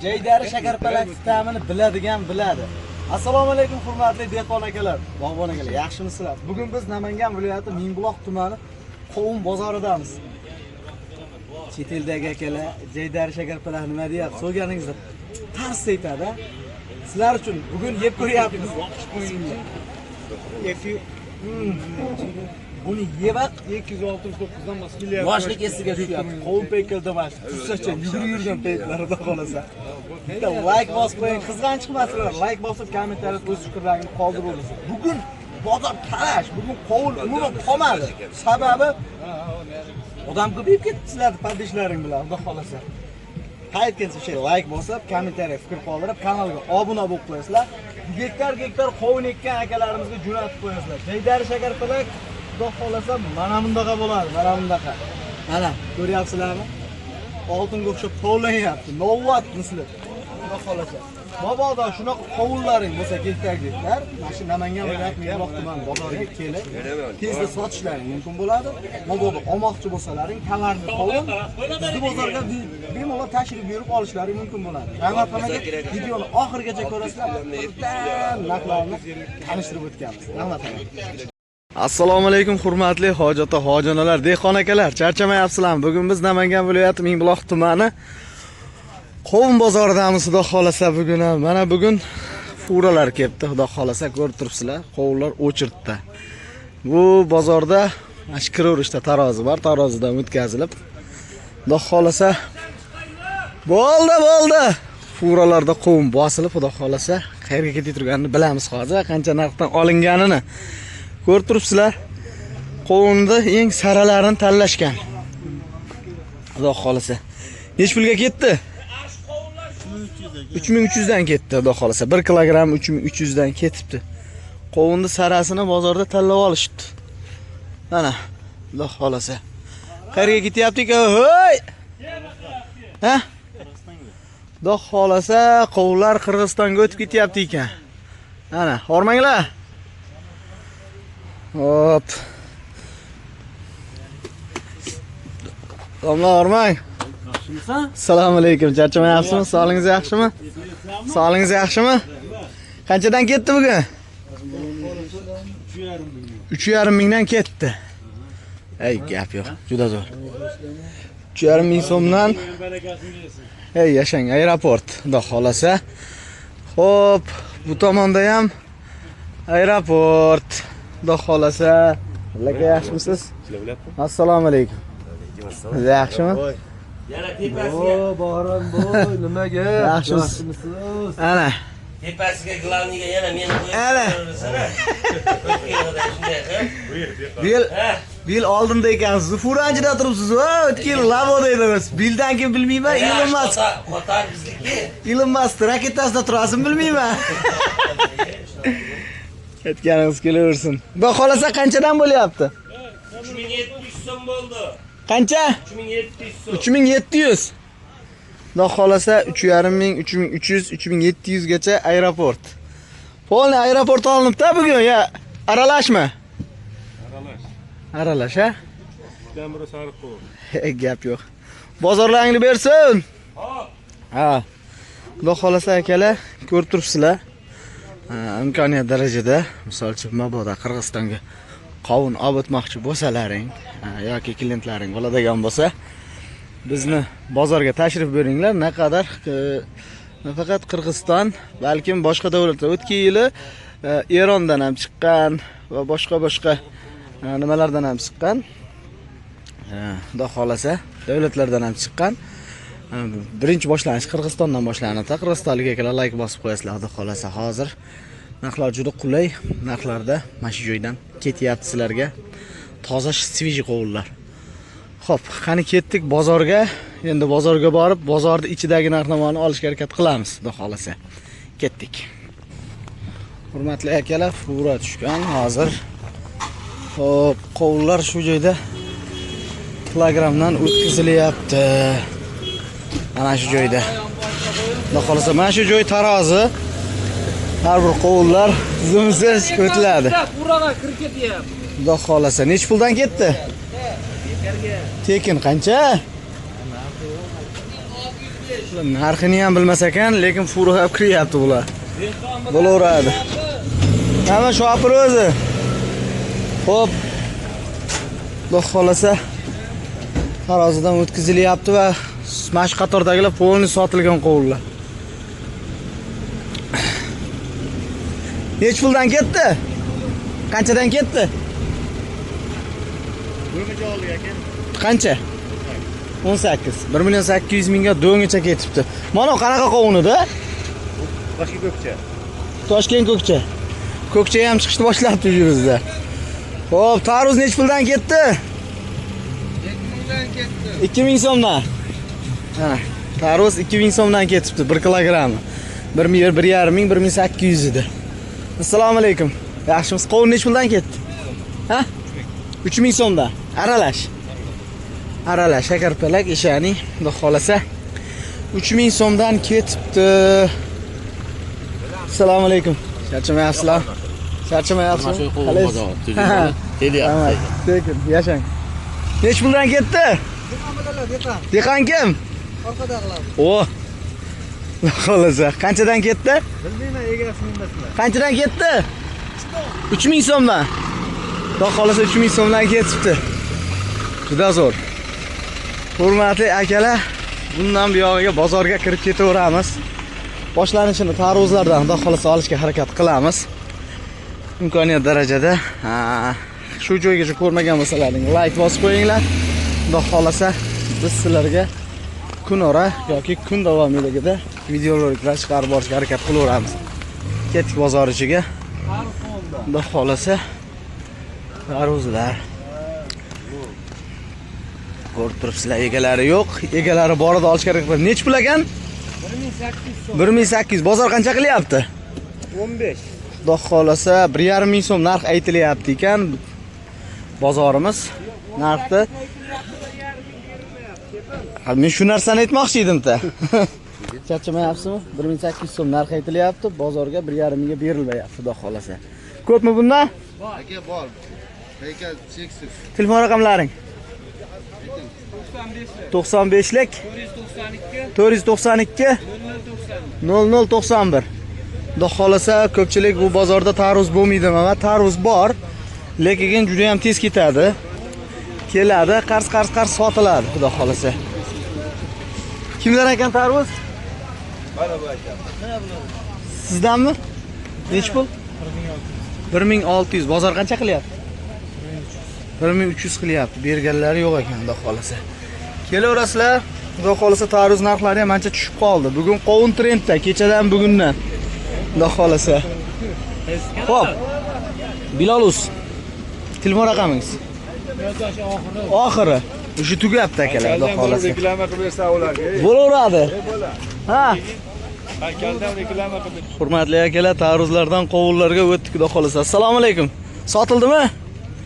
Jaydari shakarpalak ta'mini biladigan biladi. Assalomu alaykum hurmatli dehqon akalar, bog'bon akalar, yaxshimisizlar? Bugun biz Namangan viloyati Mingbuloq tumani Qovun bozoridamiz. Chet eldagi akalar jaydari shakarpalak nima deyapti? So'rganingizda tars aytadi. Sizlar uchun bugun yeb ko'ryapmiz. Buni yebaq 269 dan başka. Yoshlik esiga tushyapti. Qovun paykalda emas, tushsacha yugurib yurgan paytlarida xolasa. Bitta like bosib qo'ying, qizg'anch chiqmaslar. Like bosib kommentariyada o'z fikrlaringizni qoldirib. Bugun bozor talash, bugun qovun umuman qolmadi. Sababi odam ko'payib ketdi sizlarning podpishlaring bilan, xudo xolasa. Qayd kelsa o'sha like bosib, kommentariya fikr qoldirib, kanalga obuna bo'lib qo'yasizlar. Gektar-gektar qovun ekkan akalarimizga jo'natib qo'yasizlar. Jaydari shakarpalak xudo xolasa mana bundaqa bo'ladi, mana bundaqa. Mana ko'ryapsizlarmi? Oltinga o'xshab tovlanyapti. Novvat misli. Xudo xolasa. Mabodo shunaqa qovunlaring bo'lsa gektar-gektar, mana shu Namangan viloyati Mingbuloq tumani bozoriga kelib, tezda sotishlaring mumkin bo'ladi. Mabodo olmoqchi bo'lsalaring, tovarni qovun bizni bozorga bemalol tashrif buyurib olishlari mumkin bo'ladi. Rahmat hammaga. Videoni oxirigacha ko'rasizlar. Birdan narxlarni tanishtirib o'tganmiz. Rahmat hammaga. Assalomu alaykum hurmatli hoji ota, hoji onalar, dehqon akalar, charchamayapsizlarmi? Bugun biz Namangan viloyati Mingbuloq tumani Qovun bozoridamiz, xudo xolasa bugun ham. Mana bugun furalar kelibdi, xudo xolasa ko'rib turibsizlar, qovunlar o'chirtdi. Bu bozorda mana shu kiraverishda tarozi bor, tarozidan o'tkazilib, xudo xolasa bo'ldi, bo'ldi. Furalarda qovun bosilib, xudo xolasa qayerga ketib turganini bilamiz hozir, qancha narxdan olinganini. Ko'rib turibsizlar, qovunni eng saralarini tanlashgan. Xudo xolasa. Nech pulga ketdi? 3300 dan ketdi, xudo xolasa. 1 kilogramm 3300 dan ketibdi. Qovunni sarasini bozorda tanlab olishibdi. Mana, xudo xolasa. Qayerga ketyapti ekan? Hoy! Ha? Xudo xolasa, qovunlar Qirg'izistonga o'tib ketyapti ekan. Mana, hormanglar. Hop. Domla hormang. Assalomu alaykum. Charchamayapsizmi? Sog'ligingiz yaxshimi? Sog'ligingiz yaxshimi? Qanchadan ketdi bugun? 3,5 mingdan ketdi. Ey, gap yo'q. Juda zo'r. 3,5 ming so'mdan. Ey, yashang, aeroport. Xudo xolasa. Xo'p, bu tomonda ham aeroport. Xudo xolasa. Aka yaxshimisiz? Assalomu alaykum. Yaxshimi? Yana tepasiga. O, borim boy, nimaga? Yaxshimisiz? Ana. Tepasiga glavniga yana meni qo'yib qo'yaversana. Shunday qilib. Bu yil oldinda ekansiz. Furanchida turibsiz, va o'tgan yil Laboda edingiz. Bildan keyin bilmayman, Elon Musk. Qatar bizniki. Elon Musk raketasida turasizmi bilmayman. Aytganingiz kelaversin. Xudo xolasa qanchadan bo'lyapti? 3700 so'm bo'ldi. Qancha? 3700 so'm. 3700. Xudo xolasa 3,5 ming, 3300, 3700 gacha aeroport. Polni aeroport olinibdi bugun ya aralashmi? Aralash. Aralash, ha? Uchdan biri sariq qovun. Gap yo'q. Bozorlaringni bersin. Hop. Ha. Xudo xolasa akalar, ko'rib turibsizlar. Imkoniyat darajada, misol uchun mabodo Qirg'izistonga qovun olib o'tmoqchi bo'lsalaring yoki klientlaring bo'ladigan bo'lsa, bizni bozorga tashrif buyuringlar. Naqadar nafaqat Qirg'iziston, balkim boshqa davlatlar. O'tgan yili Erondan ham chiqqan va boshqa-boshqa nimalardan ham chiqqan. Xudo xolasa davlatlardan ham chiqqan. Birinchi boshlanish Qirg'izistondan boshlanadi. Qirg'izistonlik akalar like bosib qo'yasizlar, xudo xolasa. Hozir narxlar juda qulay narxlarda mana shu joydan ketyapti sizlarga. Toza svежий qovunlar. Xo'p, qani ketdik bozorga. Endi bozorga borib, bozorning ichidagi narx-navoni olishga harakat qilamiz, xudo xolasa. Ketdik. Hurmatli akalar, fura tushgan hozir. Xo'p, qovunlar shu joyda kilogramdan o'tkazilyapti. Mana shu joyda. Xudo xolasa, mana shu joy tarozi. Har bir qovunlar tizimsiz o'tiladi. Furaga kirib ketyapti. Xudo xolasa, nech puldan ketdi? Tekin qancha? Ular narxini ham bilmas ekan, lekin fura kiryapti bular. Bo'laveradi. Hamma shopir o'zi. Xo'p. Xudo xolasa tarozidan o'tkazilyapti va mana shu qatordagilar polni sotilgan qovunlar. Nech puldan ketdi? Qanchadan ketdi? Qancha? 18. 1 800 000 ga do'ngicha ketibdi. Mana qanaqa qovun edi? Toshkent ko'kcha. Toshkent ko'kcha. Ko'kcha ham chiqishni boshlabdi bizda. Xo'p, tarvuz nech puldan ketdi? 2000dan ketdi. 2000 so'mdan. Mana, tarvuz 2000 so'mdan ketibdi 1 kilogrammi. 1 1,5 ming, 1800 edi. Assalomu alaykum. Yaxshimisiz? Qovun nech puldan ketdi? Ha? 3000 so'mdan. Aralash. Aralash, shakarpalak, ishani, xudo xolasa 3000 so'mdan ketibdi. Assalomu alaykum. Charchamayapsizlar? Charchamayapsizmi? Kelyapti. Sekin, yashang. Nech puldan ketdi? Dehqon kim? Orqadagilar. O. Xudo xolasa. Qanchadan ketdi? Bilmayman, egasini bilmaslar. Qanchadan ketdi? 3000 so'mdan. Xudo xolasa 3000 so'mdan ketibdi. Juda zo'r. Hurmatli akalar, bundan buyog'iga bozorga kirib ketaveramiz. Boshlanishini tarvuzlardan xudo xolasa olishga harakat qilamiz. Imkoniyat darajada shu joygacha ko'rmagan bo'lsalaring like bosib qo'yinglar. Xudo xolasa biz sizlarga kunora yoki kun davomiyligida videoroliklar chiqarib borishga harakat qilaveramiz. Ketdik bozor ichiga. Xudo xolasa tarvuzlar. Ko'rib turibsizlar, egalari yo'q. Egalari bor edi, olish kerak. Nech pul ekan? 1800 so'm. 1800. Bozor qancha qilyapti? 15. Xudo xolasa 1,5 ming so'm narx aytilyapti ekan. Bozorimiz narxni. Ha, men shu narsani aytmoqchi edim-da. Charchamayapsizmi? 1800 so'm narx aytilyapti, bozorga 1,5 mingga berilmayapti, xudo xolasa. Ko'pmi bundan? Aka bor. Haykal cheksiz. Telefon raqamlaring. 95lik 492 0091. Xudo xolasa ko'pchilik bu bozorda tarvuz bo'lmaydi, va tarvuz bor, lekin juda ham tez ketadi. Keladi, qars qars qars sotiladi, xudo xolasa. Kimlar ekan tarvuz? Mana bu aka. Sizdanmi? Nech pul? 1600. Bozor qancha qilyapti? 1300 qilyapti. Berganlari yo'q ekan, xudo xolasa. Kelaverasizlar. Xudo xolasa tarvuz narxlari ham ancha tushib qoldi. Bugun qovun trendda, kechadan bugundan. Xudo xolasa. Xo'p. Bilolus. Telefon raqamingiz? Oxiri. O'sha tugabdi akalar, xudo xolasa. Reklama qilib bersa ularga. Bo'laveradi. Ha. Haykaldan reklama qilib. Hurmatli akalar, tarvuzlardan qovunlarga o'tdik, xudo xolasa. Assalomu alaykum. Sotildimi?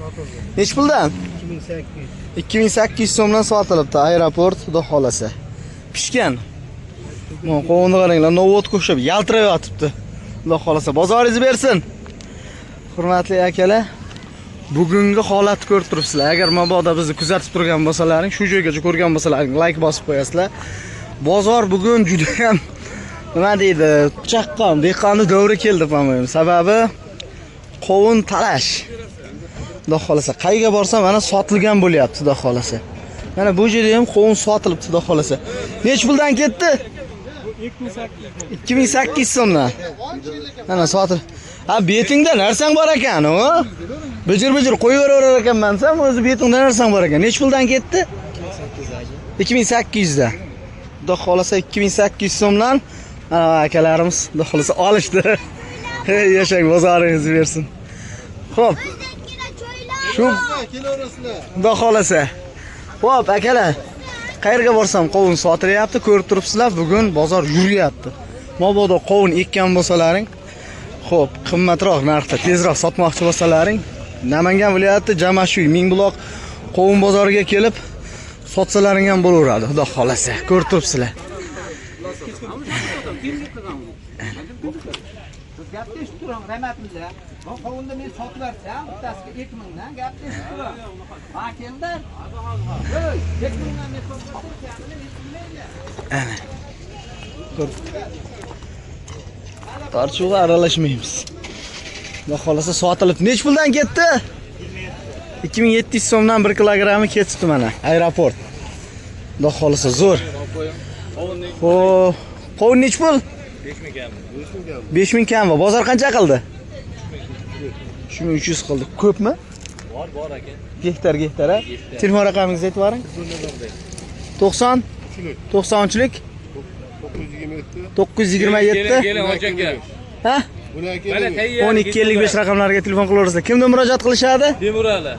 Sotildi. Nech puldan? 2800. 2800 so'mdan sotilibdi aeroport, xudo xolasa. Pishgan. Mana qovunni qaranglar, novvot qo'shib yaltirab yotibdi. Xudo xolasa bozoringizni bersin. Hurmatli akalar, bugungi holatni ko'rib turibsizlar. Agar mabodo bizni kuzatib turgan bo'lsalaring, shu joygacha ko'rgan bo'lsalaring, like bosib qo'yasizlar. Bozor bugun juda ham nima deydi, chaqqon, dehqonni davri keldi, по-моему. Sababi qovun talash. Xudo xolasa, qayerga borsam mana sotilgan bo'lyapti, xudo xolasa. Mana bu yerda ham qovun sotilibdi, xudo xolasa. Nech puldan ketdi? 2800 so'mdan. Mana sotil. Ha, betingda narsang bor ekan, u. Bijir-bijir qo'yaveraver ekanman desam, o'zi betingda narsang bor ekan. Nech puldan ketdi? 2800 dan. Xudo xolasa 2800 so'mdan mana akalarimiz xudo xolasa olishdi. Hey, yashang, bozoringizni bersin. Xo'p. Shu Kelaverasizlar. Xudo xolasa. Xo'p, akalar. Qayerga borsam qovun sotilyapti, ko'rib turibsizlar, bugun bozor yuryapti. Mabodo qovun ekkan bo'lsalaring, xo'p, qimmatroq narxda tezroq sotmoqchi bo'lsalaring, Namangan viloyati Jamashuy Mingbuloq qovun bozoriga kelib sotsalaring ham bo'laveradi, xudo xolasa. Ko'rib turibsizlar. Gapni eshitib turing, rahmatimizlar. Bu qovunni men sotib bersam, bittasiga 2000 dan gapni eshitib turing. Ha, keldi. Hey, 2000 dan men sotib bersam, kamini 2000. Ana. Turibdi. Tortishuvga aralashmaymiz. Xudo xolasa sotilib nech puldan ketdi? 2700 so'mdan 1 kilogrammi ketibdi mana aeroport. Xudo xolasa zo'r. Xo'p, qovun nech pul? 5000 kam. 5000 kam. Bozor qancha qildi? 3300 qildi. Ko'pmi? Bor, bor aka. Gektar, gektar, ha? Telefon raqamingizni aytib yuboring. 90 93lik 927. Keling hoji aka. Ha? 1255 raqamlariga telefon qilaverasizlar. Kimdan murojaat qilishadi? Temur Ali.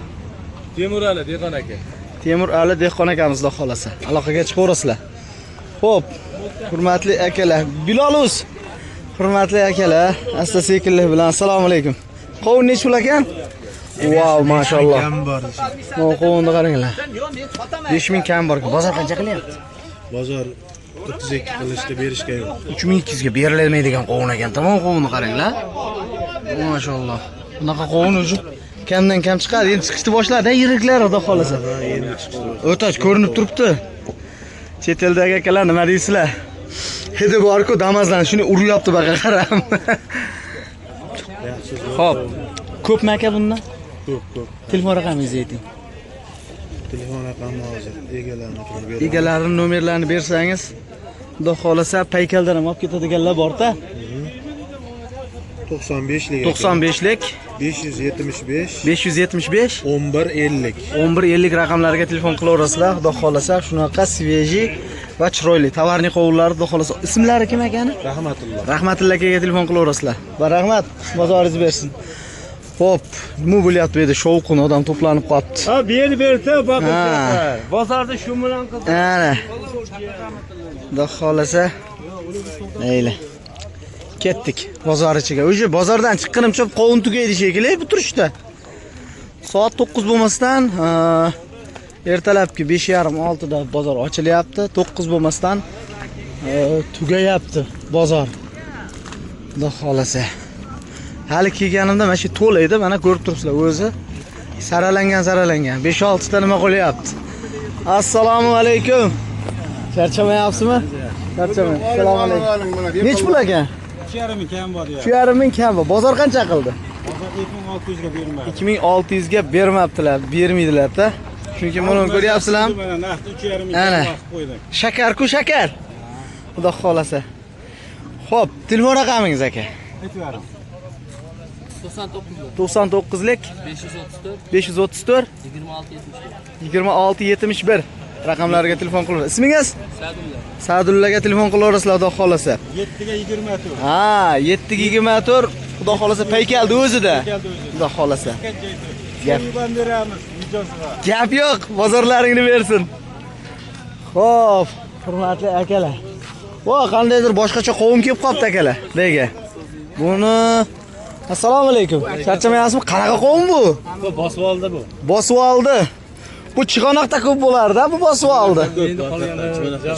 Temur Ali dehqon aka. Temur Ali dehqon akamiz xudo xolasa. Aloqaga chiqaverasizlar. Xo'p, hurmatli akalar, Biloluz. Hurmatli akalar, asta-sekinlik bilan assalomu alaykum. Qovun nech pul ekan? Vau, mashalloh. Mana qovunni qaranglar. 5000 kam bor. Bozor qancha qilyapti? Bozor 32 qilishda berishga yo'q. 3200 ga berilmaydigan qovun ekan. Tamom qovunni qaranglar. Mashalloh. Bunaqa qovun o'zi kamdan kam chiqadi. Endi chiqishni boshladi, yiriklar xudo xolasa. Endi chiqdi. O'tach ko'rinib turibdi. Chet eldagi akalar nima deysizlar? Hidi bor-ku, Damazdan shuni uryapti baqa qaram. Xo'p, ko'pmi aka bundan? Ko'p, ko'p. Telefon raqamingizni ayting. Telefon raqamini hozir egalarini beraman. Egalarining nomerlarini bersangiz, xudo xolasa paykaldan ham olib ketadiganlar bor-da. 95lik. 95lik 575 575 1150. 1150 raqamlariga telefon qilaverasizlar. Xudo xolasa shunaqa svejiy va chiroyli tovarni qovunlari xudo xolasa. Ismlari kim ekani? Rahmatulloh. Rahmatulloh akaga telefon qilaverasizlar. Va rahmat, bozoringiz bersin. Xo'p, nima bo'lyapti bu yerda? Shovqin, odam to'planib qolibdi. Ha, berdi berdi, boqib. Bozorda shu bilan qiziq. Ana. Xudo xolasa. Mayli. Ketdik bozor ichiga. O'sha bozordan chiqqanimcha qovun tugaydi shekilli bu turishda. Soat 9 bo'lmasdan ertalabki 5:30-6 da bozor ochilyapti. 9 bo'lmasdan tugayapti bozor. Xudo xolasa. Hali kelganimda mana shu to'la edi, mana ko'rib turibsizlar o'zi. Saralangan, saralangan. 5-6 ta nima qo'lyapti. Assalomu alaykum. Charchamayapsizmi? Charchamang. Assalomu alaykum. Nech pul ekan? 2,5 ming kam bor deyapti. 2,5 ming kam bor. Bozor qancha qildi? Bozor 2600 ga bermadi. 2600 ga bermabdilar, bermaydilar-da. Chunki buni ko'ryapsizlarmi? Mana narxni 3,5 ming kam qilib qo'ydim. Shakar-ku shakar. Xudo xolasa. Xo'p, telefon raqamingiz aka? Aytib bering. 99lik 534 534 26 71. 26 71 raqamlariga telefon qilaverasiz. Ismingiz? Sadulla. Sadullaga telefon qilaverasizlar, xudo xolasa. 7 ga 24. Ha, 7 ga 24, xudo xolasa paykaldi o'zida. Xudo xolasa. Gap beramiz mijozga. Gap yo'q, bozorlaringni bersin. Xo'p, hurmatli akalar. Vo, qandaydir boshqacha qovun kelib qopti akalar. Nega? Buni assalomu alaykum. Charchamayapsizmi? Qanaqa qovun bu? Bu bosib oldi bu. Bosib oldi. Bu Chig'anoqda ko'p bo'lardi, bu bosib oldi.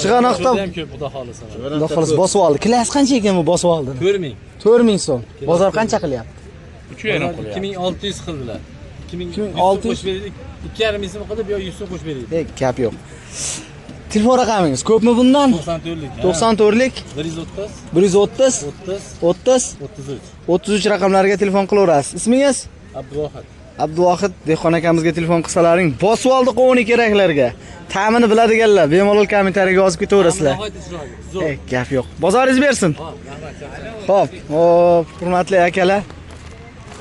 Chig'anoqda ham ko'p, xudo xolasa. Xudo xolasa bosib oldi. Kilosi qancha ekan bu bosib oldi? 4000. 4000 so'm. Bozor qancha qilyapti? 3,5 qilyapti. 2600 qildilar. 2600 qo'shib berdik. 2,5 ming so'm qildi, bu yoq 100 so'm qo'shib berdik. Ey, gap yo'q. Telefon raqamingiz ko'pmi bundan? 94lik. 94lik 130 130 30 30 33. 33 raqamlariga telefon qilaverasiz. Ismingiz? Abduvohid. Abduvohid dehqon akamizga telefon qilsalaring, bosib oldi qovuni keraklarga. Ta'mini biladiganlar bemalol kommentariyaga yozib ketaverasizlar. Ey, gap yo'q. Bozoringiz bersin. Xo'p, xo'p, hurmatli akalar.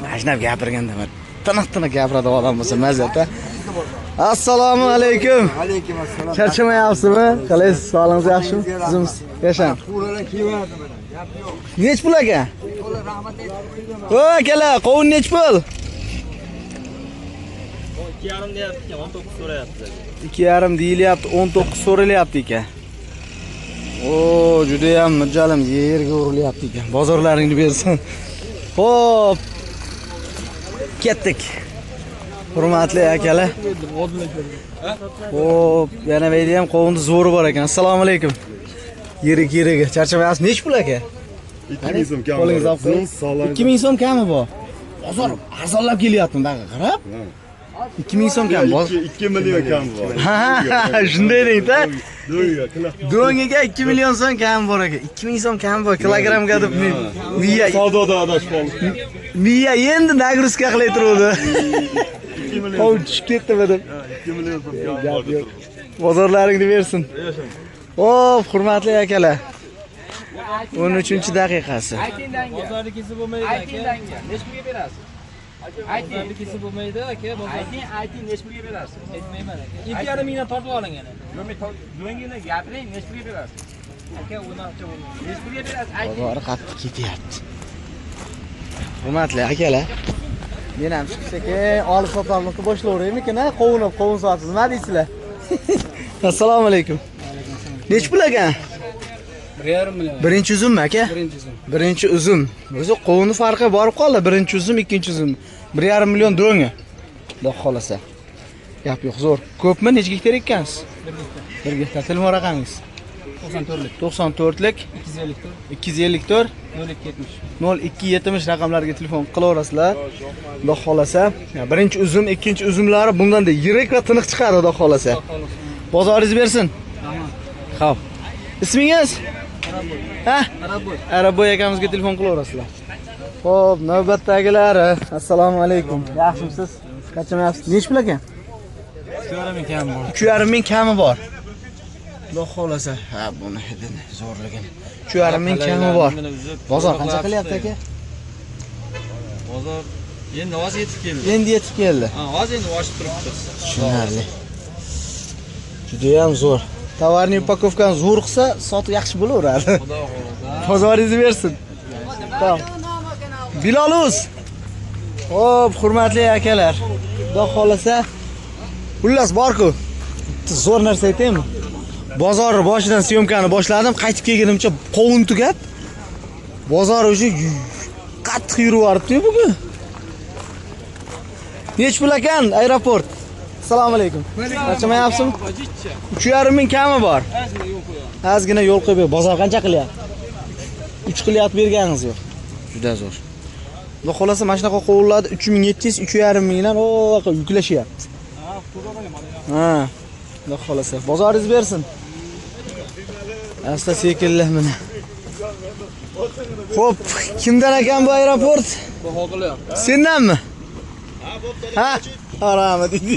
Mana shunday gapirganda tiniq-tiniq gapiradi odam bo'lsa mazza-da. Assalomu alaykum. Alaykum assalom. Charchamayapsizmi? Qalaysiz? Sog'lig'ingiz yaxshimi? Tizimiz yashang. Quvralar kelyapti mana. Gap yo'q. Nech pul aka? To'la rahmat aytib. O akalar, qovun nech pul? 2,5 deyapti ekan, 19 so'rayapti. 2,5 deyilyapti, 19 so'ralyapti ekan. O, juda ham mijalim yerga urilyapti ekan. Bozorlaringni bersin. Xo'p. Ketdik. Hurmatli akalar. Xo'p, yana bu yerda ham qovunni zo'ri bor ekan. Assalomu alaykum. Yirik yirigi. Charchamayapsiz. Nech pul aka? 2000 so'm kam. Qo'lingizni olib qo'ying. 2000 so'm kami bu. Bozor arzonlab kelyapti bundaqa qarab. 2000 so'm kam. 2 million kam bor. Ha, shunday deng-da. Do'ngiga 2 million so'm kam bor aka. 2000 so'm kam bor kilogramga deb miya savdoda adashib qoldi. Miya endi nagruzka qilay turuvdi. 2 million. Qovun tushib ketdimi deb. 2 million so'm kam bor. Bozorlaringni bersin. Xo'p, hurmatli akalar. 13-daqiqasi. Bozornikisi bo'lmaydi aka. Ayting, necha pulga berasiz? Ayting, Bozornikisi bo'lmaydi aka. Ayting, ayting, necha pulga berasiz? Aytmayman aka. 2,5 mingdan tortib oling yana. Yo'q, men do'ngini gapiring, necha pulga berasiz? Aka, unaqa bo'lmaydi. Necha pulga berasiz? Ayting. Bozori qattiq ketyapti. Hurmatli akalar, men ham chiqib sekin olib sotarlikni boshlayveraymikin, ha? Qovunib, qovun sotasiz, nima deysizlar? Assalomu alaykum. Necha pul ekan? 1,5 million. Birinchi uzummi aka? Birinchi uzum. Birinchi uzum. O'zi qovunni farqi borib qoldi. Birinchi uzum, ikkinchi uzum. 1,5 million do'ngi. Xudo xolasa. Gap yo'q, zo'r. Ko'pmi? Necha gektar ekkansiz? 1 gektar. Telefon raqamingiz? 94lik. 94lik 254 254 0270. 0270 raqamlarga telefon qilaverasizlar. Xudo xolasa. Birinchi uzum, ikkinchi uzumlari bundan da yirik va tiniq chiqadi, Xudo xolasa. Bozoringiz bersin. Xo'p. Ismingiz? Ha? Arabboy. Arabboy akamizga telefon qilaverasizlar. Xo'p, navbatdagilari. Assalomu alaykum. Yaxshimisiz? Qanchamayapsiz? Necha pul ekan? 3,5 ming kam bor. 3,5 ming kami bor. Xudo xolasa. Ha, buni hidini, zo'rligini. 3,5 ming kami bor. Bozor qancha qilyapti aka? Bozor endi hozir yetib keldi. Endi yetib keldi. Ha, hozir endi oshib turibdi. Tushunarli. Juda ham zo'r. Tovarning upakovkani zo'r qilsa, sotuv yaxshi bo'laveradi. Xudo xolasa. Bozoringizni bersin. Tamam. Biloluz. Xo'p, hurmatli akalar. Xudo xolasa, xullas bor-ku. Bitta zo'r narsa aytaymi? Bozor boshidan syomkani boshladim, qaytib kelgunimcha qovun tugab, bozor o'sha qattiq yurib yuboribdi-yu bugun. Necha pul ekan aeroport? Assalomu alaykum. Qanchamayapsizmi? 3,5 ming kami bor. Ozgina yo'l qo'yib ber. Bozor qancha qilyapti? 3 qilyapti berganingiz yo'q. Juda zo'r. Xudo xolasa mana shunaqa qovunlarni 3700, 3,5 mingdan o yuklashyapti. Ha. Xudo xolasa. Bozoringiz bersin. Asta sekinlar mana. Xo'p, kimdan ekan bu aeroport? Sendanmi? Ha? Rahmat deydi.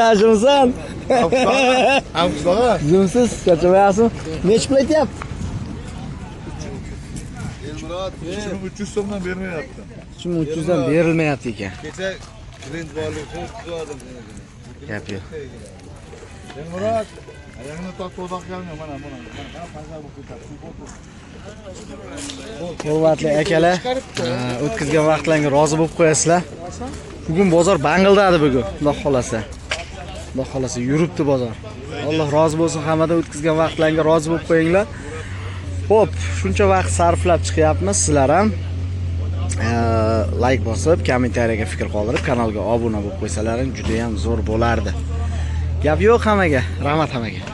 Yaxshimisan? Zimsiz, charchamayapsizmi? Necha pul aytyapti? Elmurod 3300 so'mdan bermayapti. 3300 dan berilmayapti ekan. Kecha klient borlik uchun kutib. Gap yo'q. Elmurod, ayangni totib o'doq kelma, mana mana. Mana pazar bo'lib ketadi. Hurmatli akalar, o'tkazgan vaqtlaringga rozi bo'lib qo'yasizlar. Bugun bozor bangildadi bugun, Xudo xolasa. Xudo xolasa yuribdi bozor. Alloh rozi bo'lsin hammadan, o'tkazgan vaqtlaringga rozi bo'lib qo'yinglar. Xo'p, shuncha vaqt sarflab chiqyapmiz, sizlar ham like bosib, kommentariyaga fikr qoldirib, kanalga obuna bo'lib qo'ysalaring juda ham zo'r bo'lardi. Gap yo'q hammaga, rahmat hammaga.